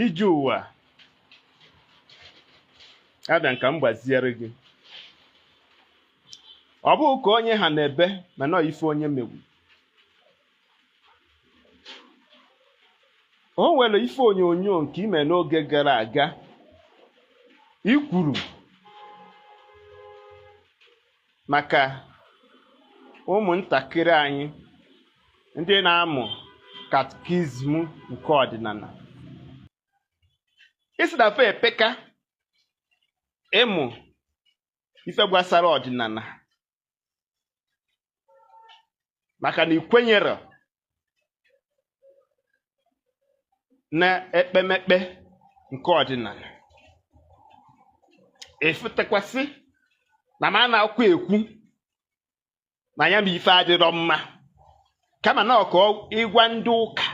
Ije ụwa abịa nka m gbaziere gị. Ọ bụghị ka onye ha na-ebe, mana ọ ife onye megbu. O nwere ife onyonyo nke ime n'oge gara aga i kwuru maka ụmụntakịrị anyị ndị na-amụ katikizm nke ọdịnala. Ị sị na fa epeka ịmụ ife gbasara ọdịnala maka na ị kwenyere na ekpemekpe nke ọdịnala. Efutakwasị na m na-akwa ekwu na ya bụ ife adịrọ mma, kama na ọka ịgwa ndị ụka